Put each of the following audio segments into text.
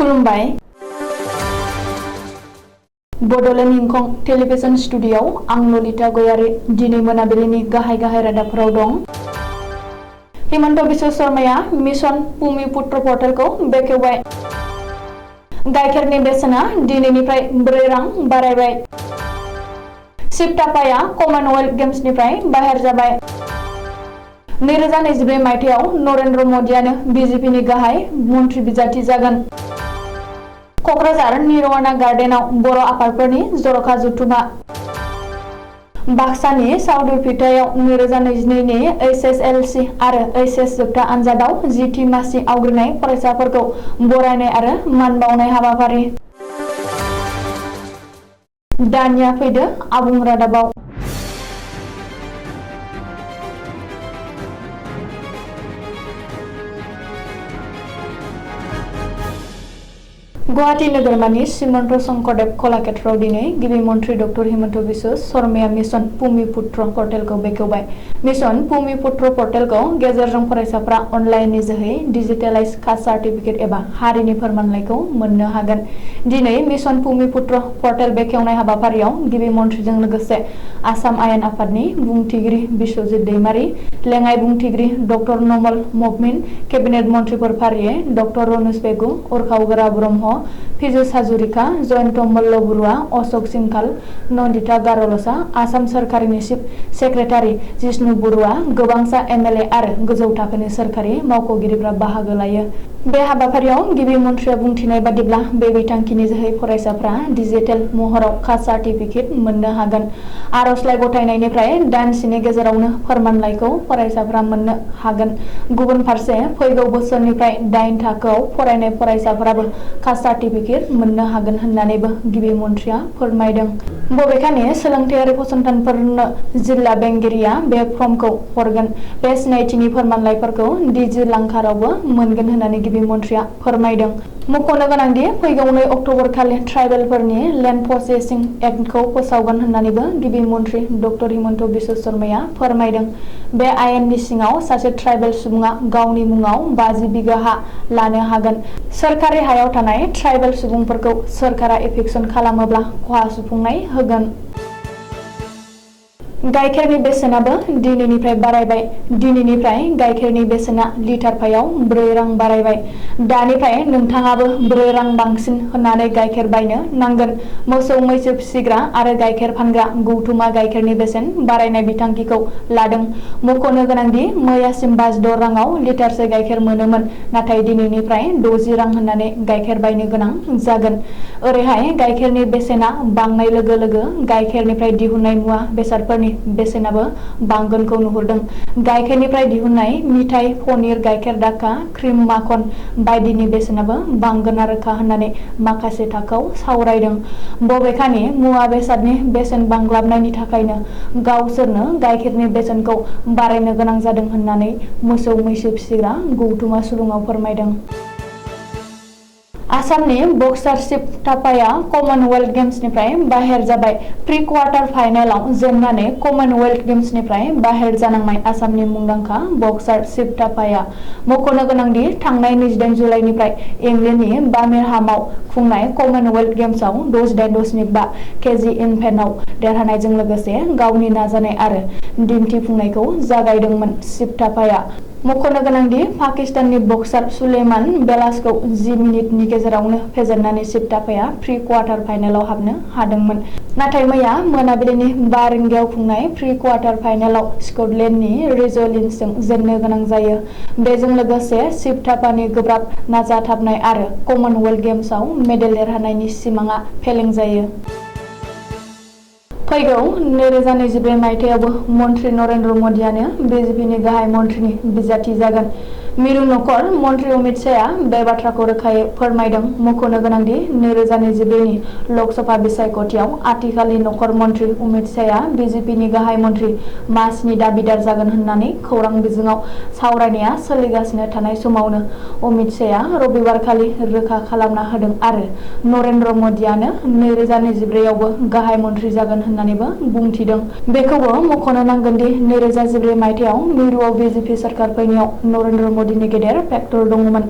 खुलुमबाय। बड'लेण्ड इंखं टेलिभिजन स्टुडिय'आव आं ललिता गयारी दिनै मोनाबिलिनि गाहाय रादाबफोराव दं। हिमन्त बिश्व शर्माया मिशन भूमिपुत्र पर्टेलखौ बेखेवबाय। गाइखेरनि बेसेना दिनैनिफ्राय 4 रां बारायबाय। शिव थापाया कमनवेल्थ गेम्सनिफ्राय बाहेर जाबाय। 2024 मायथाइयाव नरेन्द्र मदियानो बिजेपिनि गाहाय मन्थ्रि बिजाथि जागोन। क'क्राझार निरवाना गार्डेनाव बर' आफादफोरनि जर'खा जथुमा। बाक्सानि साउदुरफिथायाव 2022 नि HSLC आरो HS जोबथा आनजादाव 10थि मासि आवग्रिनाय फरायसाफोरखौ बरायनाय आरो मान बावनाय हाबाफारि। दानिया फैदो आबुं रादाबाव। गुवाहाटी नोगोरमानि श्रीमन्त शंकरदेव कलाक्षेत्रआव दिनै गिबि मन्थ्रि डक्टर हिमन्त बिश्व शर्माया मिशन भूमिपुत्र पर्टेलखौ बेखेवबाय। मिशन भूमिपुत्र पर्टेलखौ गेजेरजों फरायसाफ्रा अनलाइननि जोहै डिजिटेलाइज कास्ट सार्टिफिकेट एबा हारिनि फोरमानलाइखौ मोननो हागोन। दिनै मिशन भूमिपुत्र पर्टेल बेखेवनाय हाबाफारियाव गिबि मन्थ्रिजों लोगोसे आसाम आयेन आफादनि बुंथिगिरि बिश्वजित दैमारी, लेङाइ बुंथिगिरि डक्टर नमल मभमिन, केबिनेट मन्थ्रिफोर फारियै डक्टर रनोज पेगु, उरखाव ब्रह्म, पीयूष हाजरिका, जयन्त मल्ल बरुवा, अशोक सिंघाल, नन्दिता गार'लसा, आसाम सोरखारनि चिफ सेक्रेटारि जिष्णु बरुवा, गोबांसा MLA आरो गोजौ थाखोनि सोरखारि मावख'गिरिफ्रा बाहागो लायो। बे हाबाफारियाव गिबि मन्थ्रिया बुंथिनाय बादिब्ला बे बिथांखिनि जोहै फरायसाफ्रा डिजिटेल महराव कास्ट सार्टिफिकेट मोननो हागोन। आर'जलाइ गथायनायनिफ्राय दानसेनि गेजेरावनो फोरमानलाइखौ फरायसाफ्रा मोननो हागोन। गुबुन फारसे फैगौ बोसोरनिफ्राय 8 थाखोआव फरायनाय फरायसाफोराबो कास्ट सार्टिफिकेट मोननो हागोन होननानैबो गिबि मन्थ्रिया फोरमायदों। बबेखानि सोलोंथायारि फसंथानफोरनो जिल्ला बेंगिरिया बे फर्मखौ हरगोन। बे सिनायथिनि फोरमानलाइफोरखौ डिजिलंकारावबो मोनगोन होननानै गिबि मन्थ्रिया फोरमायदों। मख'नो गोनांदि फैगौ 2 अक्ट'बर खालि ट्राइबेलफोरनि लेन्ड प्रसेसिं एक्टखौ फोसावगोन होननानैबो गिबि मन्थ्रि डक्टर हिमन्त बिश्व शर्माया फोरमायदों। बे आयेननि सिङाव सासे ट्राइबेल सुबुङा गावनि मुङाव 50 बिघा हा लानो हागोन। सोरखारि हायाव थानाय ट्राइबेल सुबुंफोरखौ सोरखारा एभिक्सन खालामोब्ला खहा सुफुंनाय होगोन। गाइखेरनि बेसेनाबो दिनैनिफ्राय बारायबाय। दिनैनिफ्राय गाइखेरनि बेसेना लिटारफायाव 4 रां बारायबाय। दानिफ्राय नोंथाङाबो 4 रां बांसिन होनानै गाइखेर बायनो नांगोन। मोसौ मैसो फिसिग्रा आरो गाइखेर फानग्रा गौथुमा गाइखेरनि बेसेन बारायनाय बिथांखिखौ लादों। मख'नो गोनांदि मैयासिम 56 राङाव लिटारसे गाइखेर मोनोमोन, नाथाय दिनैनिफ्राय 60 रां होनानै गाइखेर बायनो गोनां जागोन। ओरैहाय गाइखेरनि बेसेना बांनाय लोगो लोगो गाइखेरनिफ्राय दिहुननाय मुवा बेसादफोरनि बेसेनाबो बांगोनखौ नुहुरदों। गाइखेरनिफ्राय दिहुननाय मिथाइ, पनिर, गाइखेर दाखा, क्रिम, माखन बायदिनि बेसेनाबो बांगोना रोखा होननानै माखासे थाखोआव सावरायदों। बबेखानि मुवा बेसादनि बेसेन बांग्लाबनायनि थाखायनो गावसोरनो गाइखेरनि बेसेनखौ बारायनो गोनां जादों होननानै मोसौ मैसो फिसिग्रा गौथुमा सुलुङाव फोरमायदों। आसामनि बक्सार शिव थापाया कमनवेल्थ गेम्सनिफ्राय बाहेर जाबाय। प्रि क्वार्टार फाइनालाव जेननानै कमनवेल्थ गेम्सनिफ्राय बाहेर जानांनाय आसामनि मुंदांखा बक्सार शिव थापाया मख'नो गोनांदि थांनाय 28 जुलाइनिफ्राय इंलेन्डनि बार्मिंहामाव खुंनाय कमनवेल्थ गेम्सआव 68.5 केजि इभेन्टआव देरहानायजों लोगोसे गावनि नाजानाय आरो दिन्थिफुंनायखौ जागायदोंमोन। शिव थापाया मख'नो गोनांदि पाकिस्ताननि बक्सार सुलेमान बेलासखौ 10 मिनिटनि गेजेरावनो फेजेननानै शिव थापाया प्रि क्वार्टार फाइनालाव हाबनो हादोंमोन। नाथाय मैया मोनाबिलिनि 5 रिंगायाव खुंनाय प्रि क्वार्टार फाइनालाव स्कटलेन्डनि रिजलिन्सजों जेननो गोनां जायो। बेजों लोगोसे शिव थापानि गोब्राब नाजाथाबनाय आरो कमनवेल्थ गेम्सआव मेडेल देरहानायनि सिमांआ फेलें जायो। फैगौ 2024 मायथाइयावबो मन्थ्रि नरेन्द्र मदियानो बिजेपिनि गाहाय मन्थ्रिनि बिजाथि जागोन। मिरु नखर मन्थ्रि अमित शाहआ बे बाथ्राखौ रोखायै फोरमायदों। मख'नो गोनांदि 2024 नि लकसभा बिसायख'थियाव आथिखालनि नखर मन्थ्रि अमित शाहआ बिजेपिनि गाहाय मन्थ्रि मासिनि दाबिदार जागोन होननानै खौरां बिजोङाव सावरायनाया सोलिगासिनो थानाय समावनो अमित शाहआ रबिबारखालि रोखा खालामना होदों आरो नरेन्द्र मदियानो 2024 आवबो गाहाय मन्थ्रि जागोन होननानैबो बुंथिदों। बेखौबो मख'नो नांगोन दि 2024 मायथाइयाव मिरुआव बिजेपि सोरखार फैनायाव नरेन्द्र मोदीनि गेदेर फेक्टर दङमोन।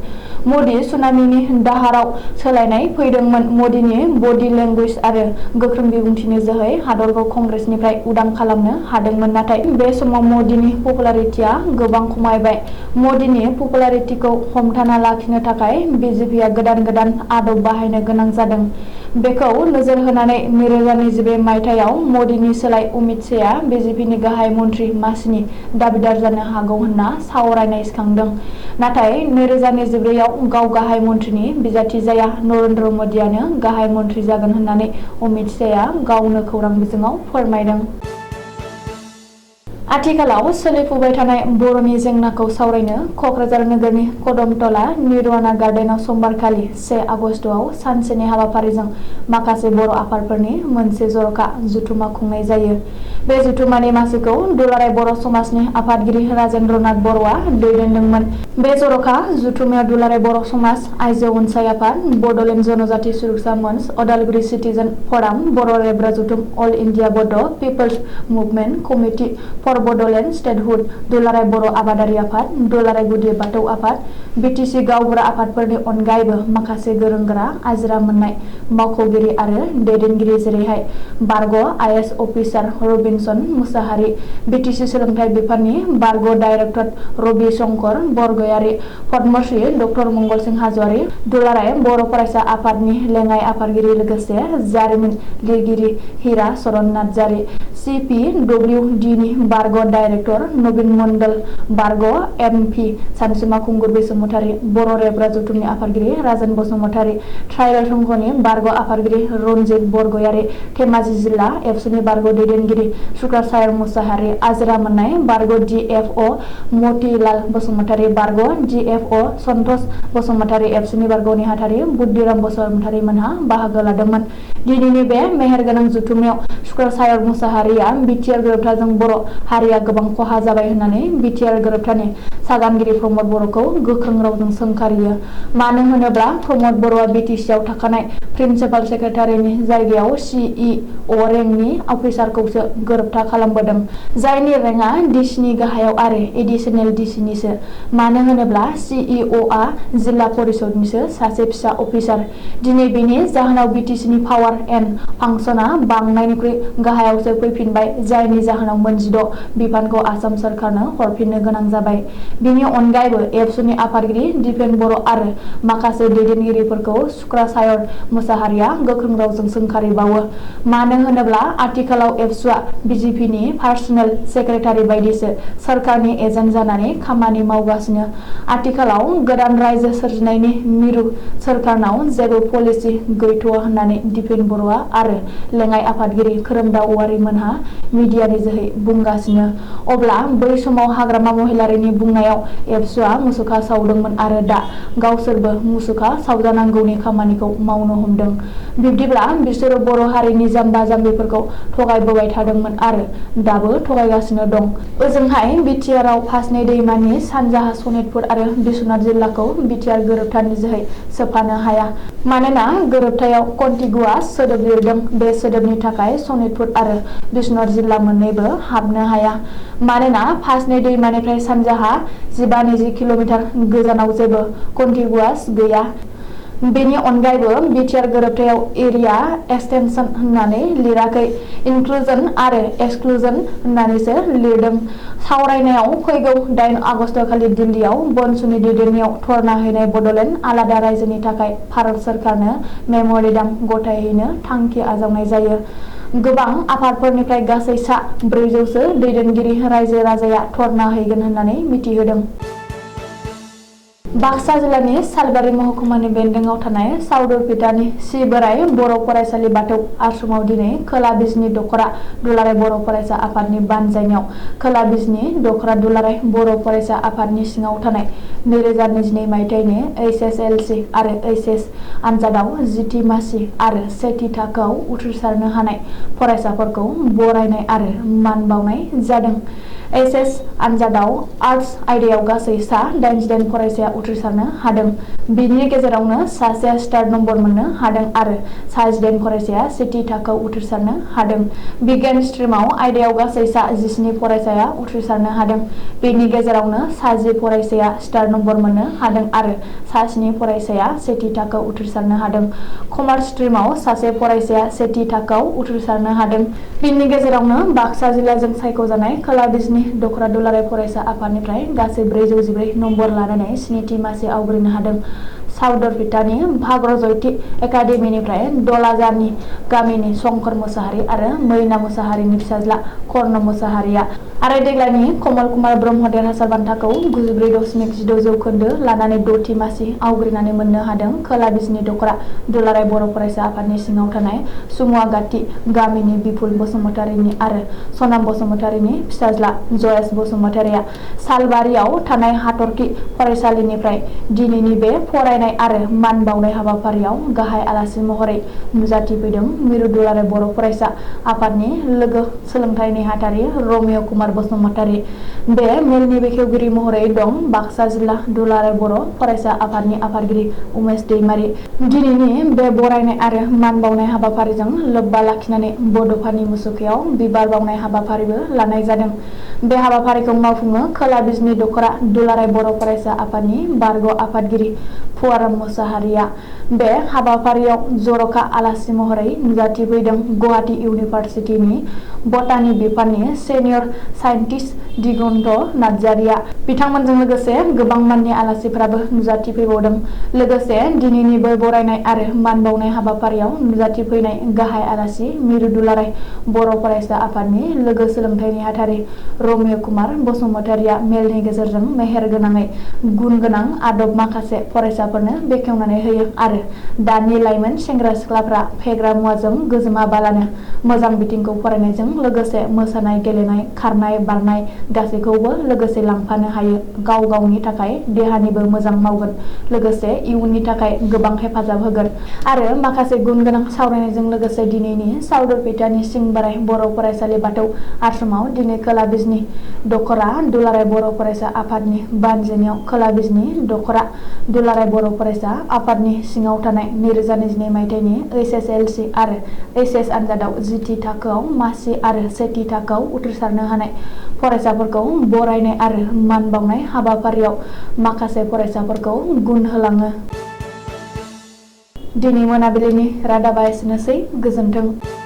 मोदी सुनामिनि दाहाराव सोलायनाय फैदोंमोन। मोदीनि बडी लेंगुवेज आरो गोख्रों बिबुंथिनि जोहै हादरखौ कंग्रेसनिफ्राय उदां खालामनो हादोंमोन। नाथाय बे समाव मोदीनि पपुलारिटिया गोबां खमायबाय। मोदीनि पपुलारिटिखौ हमथाना लाखिनो थाखाय बीजेपीआ गोदान आदब बाहायनो गोनां जादों। बेखौ नोजोर होनानै 2022 मायथाइयाव मोदीनि सोलाय अमित शाहआ बीजेपीनि गाहाय मन्थ्रि मासिनि दाबिदार जानो हागौ होनना सावरायनाय सिखांदों। नाथाय 2024 आव गाव गाहाय मन्थ्रिनि बिजाथि जाया। नरेन्द्र मोदीआनो गाहाय मन्थ्रि जागोन होननानै अमित शाहआ गावनो खौरां बिजोङाव फोरमायदों। आथिखालाव सोलिफुबाय थानाय बर'नि जेंनाखौ सावरायनो कक्राझार नोगोरनि कदमतला निर्वाणा गार्डेनाव समबारखालि 1 आगस्टआव सानसेनि हाबाफारिजों माखासे बर' आफादफोरनि मोनसे जर'खा जथुम्मा खुंनाय जायो। बे जथुम्मानि मासिखौ दुलाराय बर' समाजनि आफादगिरि राजेन्द्र नाथ बर'आ दैदेनदोंमोन। बे जर'खा जथुम्मायाव दुलाराय बर' समाज, आइजो अनसाय आफाद, बड'लेण्ड जनजाति सुरक्षा मंच, अदालगुरि सिटिजेन फराम, बर' रेबग्रा जथुम, all India Bodo' peoples movement committee for Bodoland statehood, दुलाराय बर' आबादारि आफाद, दुलाराय गुदि बाथौ आफाद, बिटिसि गावबुरा आफादफोरनि अनगायैबो माखासे गोरों-गोरा आजिरा मोननाय मावख'गिरि आरो दैदेनगिरि जेरैहाय बारग' IAS officer Robinson Musahary, BTC सोलोंथाइ बिफाननि बारग' डाइरेक्टर रबि शंकर बरगयारि, पद्मश्री डक्टर मंगलसिं हाज'वारि, दुलाराय बर' फरायसा आफादनि लेङाइ आफादगिरि लोगोसे जारिमिन लिरगिरि हिरा चरण नार्जारि, CPWD नि बारग' डाइरेक्टर नबिन मण्डल, बारग' MP सानसुमा खुंगुर बसुमतारि, बर' रेबग्रा जथुमनि आफादगिरि राजेन बसुमतारि, ट्राइबेल संघनि बारग' आफादगिरि रन्जित बरगयारि, धेमाजि जिल्ला एबसुनि बारग' दैदेनगिरि शुक्राचार्य मुसाहारि, आजिरा मोननाय बारग' DFO मतिलाल बसुमतारि, बारग' DFO सन्तोष बसुमतारि, एबसुनि बारग' नेहाथारि बुद्धिराम बसुमतारि मोनहा बाहागो लादोंमोन। दिनैनि बे मेहेरगोनां जथुम्मायाव शुक्राचार्य मुसाहारिया बिटिआर गोरोबथाजों बर' हारिया गोबां खहा जाबाय होननानै बिटिआर गोरोबथानि सागानगिरि प्रमद बर'खौ गोख्रों रावजों सोंखारियो। मानो होनोब्ला प्रमद बर'आ बिटिसिआव थाखानाय प्रिन्सिपाल सेक्रेटारिनि जायगायाव CEO रेंकनि अफिसारखौसो गोरोबथा खालामबोदों, जायनि रेंकआ डिसिनि गाहायाव आरो एडिसनेल डिसिनिसो। मानो होनोब्ला CEOआ जिल्ला परिषदनिसो सासे फिसा अफिसार। दिनै बेनि जाहोनाव बिटिसिनि पावार एन्ड फांसनआ बांनायनिख्रुइ गाहायावसो फैफिनबाय, जायनि जाहोनाव 16 बिफानखौ आसाम सोरखारनो हरफिननो गोनां जाबाय। बेनि अनगायैबो एबसुनि आफादगिरि दिपेन बर' आरो माखासे दैदेनगिरिफोरखौ शुक्राचार्य मुसाहारिया गोख्रों रावजों सोंखारिबावो। मानो होनोब्ला आथिखालाव एबसुआ बिजेपिनि पार्सनेल सेक्रेटारि बायदिसो सोरखारनि एजेन्ट जानानै खामानि मावगासिनो। आथिखालाव गोदान रायजो सोरजिनायनि मिरु सोरखारनाव जेबो पलिसि गैथ'आ होननानै दिपेन बर'आ आरो लेङाइ आफादगिरि खोरोमदाव औवारि मोनहा मिडियानि जोहै बुंगासिनो। अब्ला बै समाव हाग्रामा महिलारिनि बुंनायाव एबसुआ मुसुखा सावदोंमोन आरो दा गावसोरबो मुसुखा सावजानांगौनि खामानिखौ मावनो हमदों। बिब्दिब्ला बिसोरो बर' हारिनि जाम्बा जाम्बिफोरखौ थगायबोबाय थादोंमोन आरो दाबो थगायगासिनो दं। ओजोंहाय बिटिआरआव फासनै दैमानि सानजाहा सनितपुर आरो बिश्वनाथ जिल्लाखौ बिटिआर गोरोबथानि जोहै सोफानो हाया। मानोना गोरोबथायाव कन्टिगुआस सोदोब लिरदों। बे सोदोबनि थाखाय सनितपुर आरो बिश्वनाथ जिल्ला मोननैबो हाबनो हाया। मानोना फासनै दैमानिफ्राय सानजाहा 15-20 किल'मिटार गोजानाव जेबो कन्टिगुआस गैया। बेनि अनगायैबो बिटिआर गोरोबथायाव एरिया एक्सटेनसन होननानै लिराखै, इनक्लुजन आरो एक्सक्लुजन होननानैसो लिरदों। सावरायनायाव फैगौ 8 आगस्तखालि दिल्लीयाव बनसुनि दैदेननायाव धरना हैनाय बड'लेण्ड आलादा रायजोनि थाखाय भारत सोरखारनो मेम'रेन्डाम गथायहैनो थांखि आजावनाय जायो। गोबां आफादफोरनिफ्राय गासै सा 400सो दैदेनगिरि रायजो राजाया धरना हैगोन होननानै मिथिहोदों। बाक्सा जिल्लानि सालबारि महकुमानि बेन्दोङाव थानाय साउदुरपिटानि सि बोराइ बर' फरायसालि बाथौ आश्रमाव दिनै खोला बिजनी दख'रा दुलाराय बर' फरायसा आफादनि बानजायनायाव खोला बिजनी दख'रा दुलाराय बर' फरायसा आफादनि सिङाव थानाय 2022 मायथाइनि HSLC आरो HS आनजादाव जिथि मासि आरो सेथि थाखोआव उथ्रिसारनो हानाय फरायसाफोरखौ बरायनाय आरो मान बावनाय जादों। एचएस आनजादाव आर्ट्स आयदायाव गासै सा 88 फरायसाया उथ्रिसारनो हादों। बिनि गेजेरावनो सासेया स्टार नम्बर मोननो हादों आरो सा 18 फरायसाया सेथि थाखोआव उथ्रिसारनो हादों। बिगियान स्ट्रिमाव आयदायाव गासै सा 17 फरायसाया उथ्रिसारनो हादों। बेनि गेजेरावनो सा 10 फरायसाया स्टार नम्बर मोननो हादों आरो सा 7 फरायसाया सेथि थाखोआव उथ्रिसारनो हादों। कमार्स स्ट्रिमाव सासे फरायसाया सेथि थाखोआव उथ्रिसारनो हादों। बिनि गेजेरावनो बाक्सा जिल्लाजों सायख'जानाय खोला बिजनी दख'रा दुलाराय फरायसा आफादनिफ्राय गासै 414 नम्बर लानानै स्निथि मासि आवग्रिनो हादों। सावदरपेटानि भाग्यज्योति एकाडेमिनिफ्राय दलाजानि गामिनि शंकर मोसाहारि आरो मैना मोसाहारिनि फिसाज्ला कर्ण मोसाहारिया आरो देग्लायनि कमल कुमार ब्रह्म देरहासार बान्थाखौ 94.16 जौखोन्दो लानानै द'थि मासि आवग्रिनानै मोननो हादों। खोला बिजनी दख'रा दुलाराय बर' फरायसा आफादनि सिङाव थानाय सुमुवागाति गामिनि बिपुल बसुमतारिनि आरो सनाम बसुमतारिनि फिसाज्ला जयेश बसुमतारिया सालबारियाव थानाय हाथरखि फरायसालिनिफ्राय दिनैनि बे फरायनाय आरो मान बावनाय हाबाफारियाव गाहाय आलासि महरै नुजाथिफैदों। मिरु दुलाराय बर' फरायसा आफादनि लोगो सोलोंथाइ नेहाथारि रमेय कुमार बसुमतारि। बे मेलनि बेखेवगिरि महरै दं बाक्सा जिल्ला दुलाराय बर' फरायसा आफादनि आफादगिरि उमेश दैमारि। दिनैनि बे बरायनाय आरो मान बावनाय हाबाफारिजों लोब्बा लाखिनानै बड'फानि मुसुखायाव बिबार बावनाय हाबाफारिबो लानाय जादों। बे हाबाफारिखौ मावफुङो खोला बिजनी दख'रा दुलाराय बर' फरायसा आफादनि बारग' आफादगिरि फुवाराम मोसाहारिया। बे हाबाफारियाव जर'खा आलासि महरै नुजाथिफैदों गुवाहाटी इउनिभार्सिटिनि बटानि बिफाननि सिनियर साइन्टिस्ट दिगन्त नार्जारिया। बिथांमोनजों लोगोसे गोबां माननि आलासिफोराबो नुजाथिफैबावदों। लोगोसे दिनैनि बे बरायनाय आरो मान बावनाय हाबाफारियाव नुजाथिफैनाय गाहाय आलासि मिरु दुलाराय बर' फरायसा आफादनि लोगो सोलोंथाइ नेहाथारि रमेय कुमार बसुमतारिया मेलनि गेजेरजों मेहेर गोनाङै गुन गोनां आदब माखासे फरायसाफोरनो बेखेवनानै होयो आरो दानि लाइमोन सेंग्रा सिख्लाफ्रा फेग्रा मुवाजों गोजोमाबालानो मोजां बिथिंखौ फरायनायजों लोगोसे मोसानाय गेलेनाय खारनाय बारनाय गासैखौबो लोगोसे लांफानो हायो। गाव गावनि थाखाय देहानिबो मोजां मावगोन लोगोसे इयुननि थाखाय गोबां हेफाजाब होगोन आरो माखासे गुन गोनां सावरायनायजों लोगोसे दिनैनि सावदरपेटानि सिंबाराय बर' फरायसालि बाथौ आश्रमाव दिनै खोला बिजनी दख'रा दुलाराय बर' फरायसा आफादनि बानजायनायाव खोला बिजनी दख'रा दुलाराय बर' फरायसा आफादनि सिङाव थानाय 2022 मायथाइनि HSLC आरो HS आनजादाव जिथि थाखोआव मासि आरो सेथि थाखोआव उथ्रिसारनो हानाय फरायसाफोरखौ बरायनाय आरो मान बावनाय हाबाफारियाव माखासे फरायसाफोरखौ गुन होलाङो। दिनै मोनाबिलिनि रादाबा एसेनोसै। गोजोन्थों।